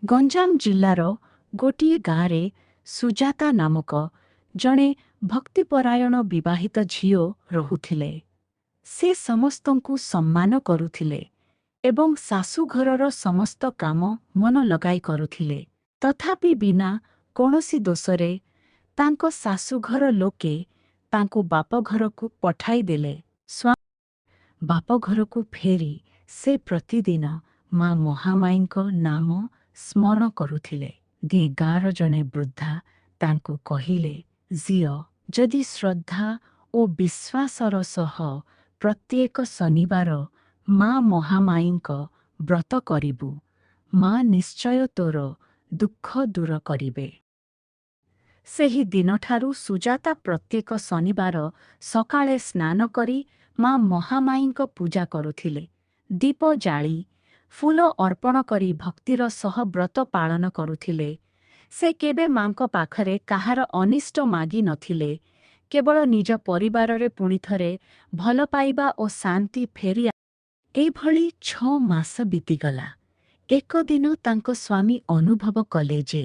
ଗଞ୍ଜାମ ଜିଲ୍ଲାର ଗୋଟିଏ ଗାଁରେ ସୁଜାତା ନାମକ ଜଣେ ଭକ୍ତିପରାୟଣ ବିବାହିତ ଝିଅ ରହୁଥିଲେ। ସେ ସମସ୍ତଙ୍କୁ ସମ୍ମାନ କରୁଥିଲେ ଏବଂ ଶାଶୁଘରର ସମସ୍ତ କାମ ମନ ଲଗାଇ କରୁଥିଲେ। ତଥାପି ବିନା କୌଣସି ଦୋଷରେ ତାଙ୍କ ଶାଶୁଘର ଲୋକେ ତାଙ୍କୁ ବାପଘରକୁ ପଠାଇଦେଲେ। ବାପଘରକୁ ଫେରି ସେ ପ୍ରତିଦିନ ମା ମହାମାୟୀଙ୍କ ନାମ ସ୍ମରଣ କରୁଥିଲେ। ଦିନେ ଗାଁର ଜଣେ ବୃଦ୍ଧା ତାଙ୍କୁ କହିଲେ, "ଝିଅ, ଯଦି ଶ୍ରଦ୍ଧା ଓ ବିଶ୍ୱାସର ସହ ପ୍ରତ୍ୟେକ ଶନିବାର ମା ମହାମାୟୀଙ୍କ ବ୍ରତ କରିବୁ, ମା ନିଶ୍ଚୟ ତୋର ଦୁଃଖ ଦୂର କରିବେ।" ସେହି ଦିନଠାରୁ ସୁଜାତା ପ୍ରତ୍ୟେକ ଶନିବାର ସକାଳେ ସ୍ନାନ କରି ମା ମହାମାୟୀଙ୍କ ପୂଜା କରୁଥିଲେ। ଦୀପ ଜାଳି, ଫୁଲ ଅର୍ପଣ କରି ଭକ୍ତିର ସହ ବ୍ରତ ପାଳନ କରୁଥିଲେ। ସେ କେବେ ମାଙ୍କ ପାଖରେ କାହାର ଅନିଷ୍ଟ ମାଗି ନଥିଲେ, କେବଳ ନିଜ ପରିବାରରେ ପୁଣିଥରେ ଭଲପାଇବା ଓ ଶାନ୍ତି ଫେରି। ଏଭଳି 6 ମାସ ବିତିଗଲା। ଏକ ଦିନ ତାଙ୍କ ସ୍ୱାମୀ ଅନୁଭବ କଲେ ଯେ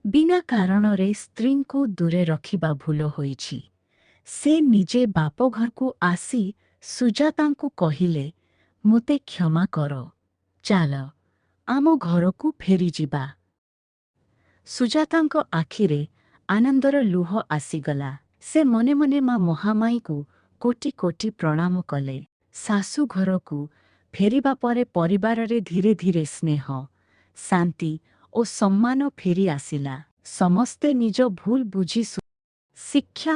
ବିନା କାରଣରେ ସ୍ତ୍ରୀଙ୍କୁ ଦୂରେ ରଖିବା ଭୁଲ ହୋଇଛି। ସେ ନିଜେ ବାପଘରକୁ ଆସି ସୁଜାତାଙ୍କୁ କହିଲେ, "ମୋତେ କ୍ଷମା କର। ଚାଲ, ଆମ ଘରକୁ ଫେରିଯିବା।" ସୁଜାତାଙ୍କ ଆଖିରେ ଆନନ୍ଦର ଲୁହ ଆସିଗଲା। ସେ ମନେ ମନେ ମା ମହାମାୟୀଙ୍କୁ କୋଟି କୋଟି ପ୍ରଣାମ କଲେ। ଶାଶୁଘରକୁ ଫେରିବା ପରେ ପରିବାରରେ ଧୀରେ ଧୀରେ ସ୍ନେହ, ଶାନ୍ତି ଓ ସମ୍ମାନ ଫେରି ଆସିଲା। ସମସ୍ତେ ନିଜ ଭୁଲ ବୁଝି ଶିକ୍ଷା: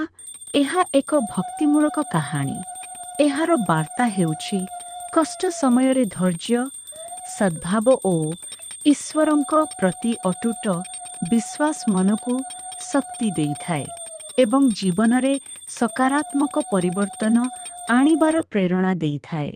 ଏହା ଏକ ଭକ୍ତିମୂଳକ କାହାଣୀ। ଏହାର ବାର୍ତ୍ତା ହେଉଛି, କଷ୍ଟ ସମୟରେ ଧୈର୍ଯ୍ୟ, ସଦ୍ଭାବ ଓ ଈଶ୍ୱରଙ୍କ ପ୍ରତି ଅଟୁଟ ବିଶ୍ୱାସ ମନକୁ ଶକ୍ତି ଦେଇଥାଏ ଏବଂ ଜୀବନରେ ସକାରାତ୍ମକ ପରିବର୍ତ୍ତନ ଆଣିବାର ପ୍ରେରଣା ଦେଇଥାଏ।